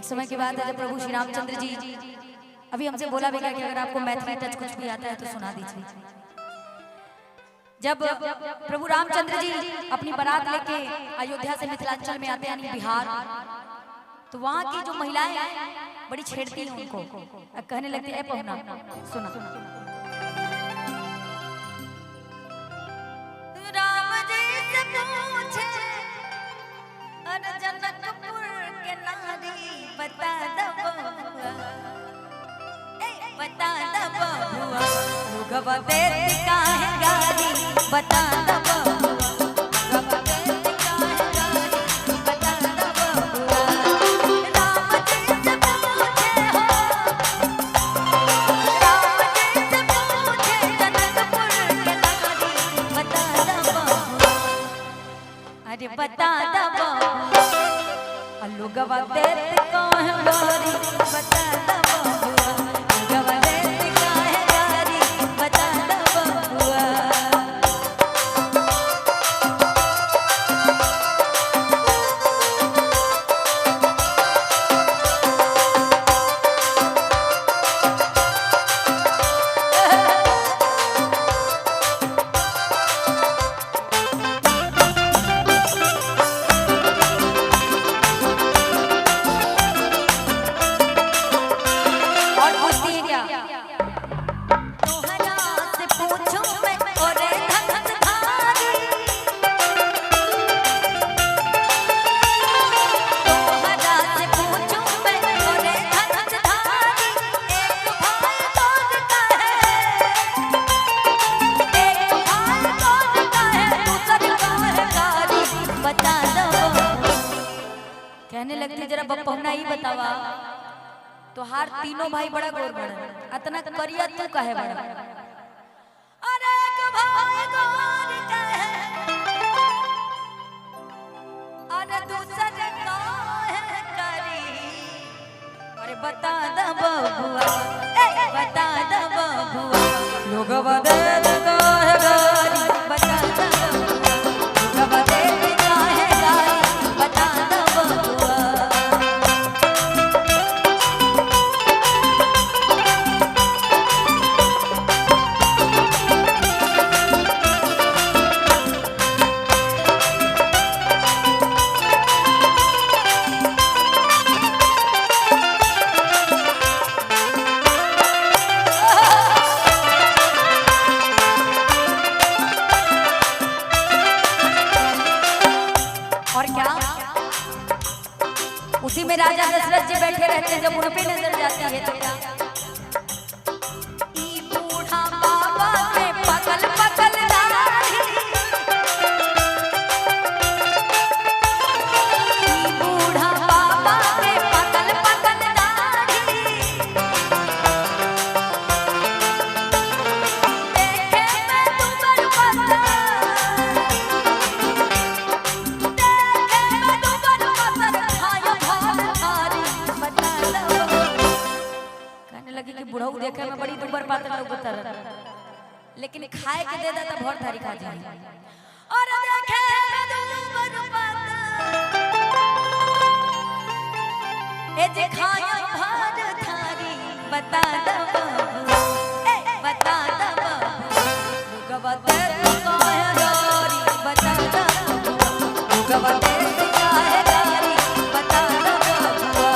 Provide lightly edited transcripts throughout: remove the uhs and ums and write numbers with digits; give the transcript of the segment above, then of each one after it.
एक समय की बात है जब प्रभु श्री रामचंद्र जी, अभी हमसे बोला भी गया कि अगर आपको मैथिली टच कुछ भी आता है तो सुना दीजिए। जब प्रभु रामचंद्र जी अपनी बारात लेके अयोध्या से मिथिलांचल में आते हैं यानी बिहार, तो वहाँ की जो महिलाएं बड़ी छेड़ती हैं उनको, कहने लगती है पहुना सुना राम जी से पूछे अरे जनकपुर के नारी बता दो बबुआ, बता दो बबुआ लोगवा देत काहे गारी, बता दो बबुआ लोगवा देत काहे गारी, बता दो बबुआ। राम जी से पूछे हो, राम जी से पूछे जनकपुर के नारी, बता दो बबुआ, अरे बता दो बबुआ लोगवा देत काहे गारी, बता दो बबुआ लोगवा देत काहे गारी, बता दो बबुआ। और पूछती है क्या, तोहरा से पूछूं मैं और धनधारी, तोहरा से पूछूं मैं और धनधारी, एक भाई कौन का है, एक भाई कौन का है, दूसर का है कारी, बता दो। कहने लगती जरा बपहुना ही बतावा, तोहार तीनों भाई बड़ा गोर बड़ा, अतना करिया तू काहे बड़ा। अरे एक भाई गोर का है, अरे दूसर का है करी, अरे बता द बबुआ, ए बता द बबुआ लोगवा देत काहे गारी, बता द बबुआ लोगवा देत काहे गारी, बता द बबुआ। और क्या उसी में राजा दशरथ जी बैठे रहते हैं, जब उन पे नजर जाती है तो क्या, ई बूढ़ा बाबा के पगल पगल दाढ़ी, ई बूढ़ा बाबा के पगल पगल दाढ़ी, देखे मैं दुबर पतल, कहने लगी कि बुढ़ऊ देखे में बड़ी दुबर पातर लौकत रहे, लेकिन खाए के दे दा त भर थारी खा जाई। और देखे में दुबर पातर, ए जे खायो भर थारी, बता द बबुआ, ए बता द बबुआ लोगवा देत काहे गारी, बता द बबुआ लोगवा देत काहे गारी, बता द बबुआ।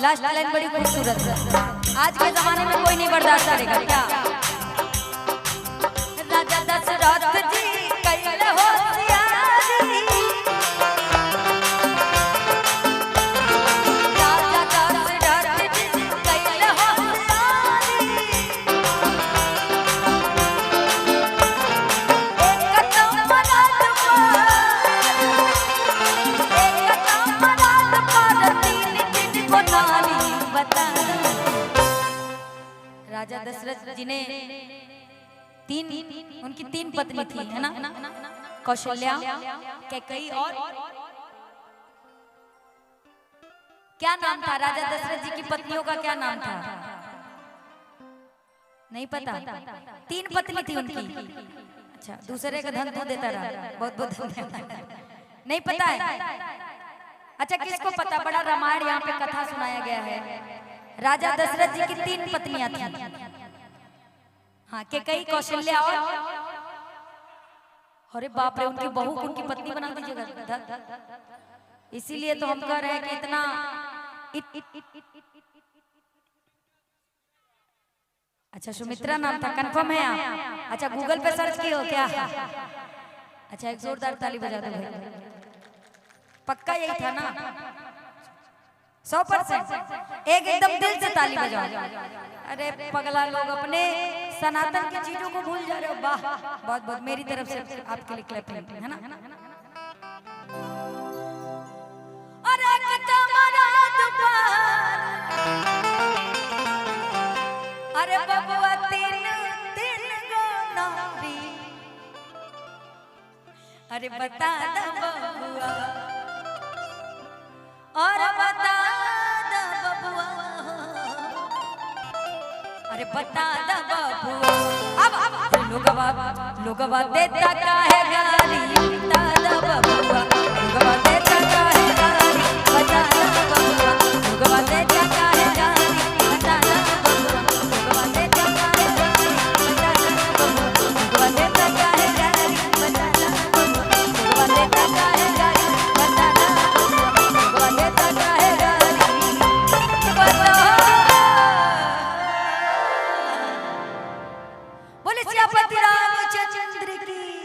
लास्ट लाइन बड़ी खूबसूरत है, आज के जमाने में कोई नहीं बर्दाश्त करेगा। क्या राजा दशरथ जी कैल होशियारी, राजा दशरथ जी कैल होशियारी, एक तो मराद पर, एक तो मराद पर तीन तीन को नारी, बता दो। तीन, उनकी तीन पत्नी थी, है ना? कौशल्या, कैकेयी और क्या नाम था राजा दशरथ जी की पत्नियों का? क्या नाम था? नहीं पता। तीन पत्नी थी उनकी। अच्छा, दूसरे का धन तू देता रहा, बहुत बहुत धन्यवाद। नहीं पता है? अच्छा, किसको पता? बड़ा रामायण यहाँ पे कथा सुनाया गया है। राजा दशरथ जी की तीन पत्नियां थी। हाँ, कैकेयी, कौशल्या और, अरे बाप रे, उनकी बहू को उनकी पत्नी बना दीजिएगा। इसीलिए तो हम कह रहे हैं कि इतना अच्छा, सुमित्रा नाम था, कंफर्म है आप? अच्छा, गूगल पे सर्च किए हो क्या? अच्छा, एक जोरदार ताली बजा दो भाई। पक्का यही था ना? 100%। एक एकदम दिल से ताली बजाओ। अरे पगला लोग अपने सनातन की चीजों को भूल जा रहे हो। वाह, बहुत बहुत मेरी तरफ से आपके लिए क्लैपिंग, है ना? अरे अरे बबुआ तीन तीन गो नारी, अरे बता द बबुआ, और बता द बबुआ, अरे बता द बबुआ। अब लोगवा लोगवा देता काहे गाली, बता द बबुआ, लोगवा देता काहे गाली, बता द बबुआ, लोगवा देता काहे गाली, बता द बबुआ, लोगवा देता काहे गाली, बता द बबुआ, लोगवा देता काहे गाली, बता द बबुआ, लोगवा देता काहे गाली, बता द बबुआ, लोगवा देता काहे गाली, बता। बोले सियापति रामचंद्र की।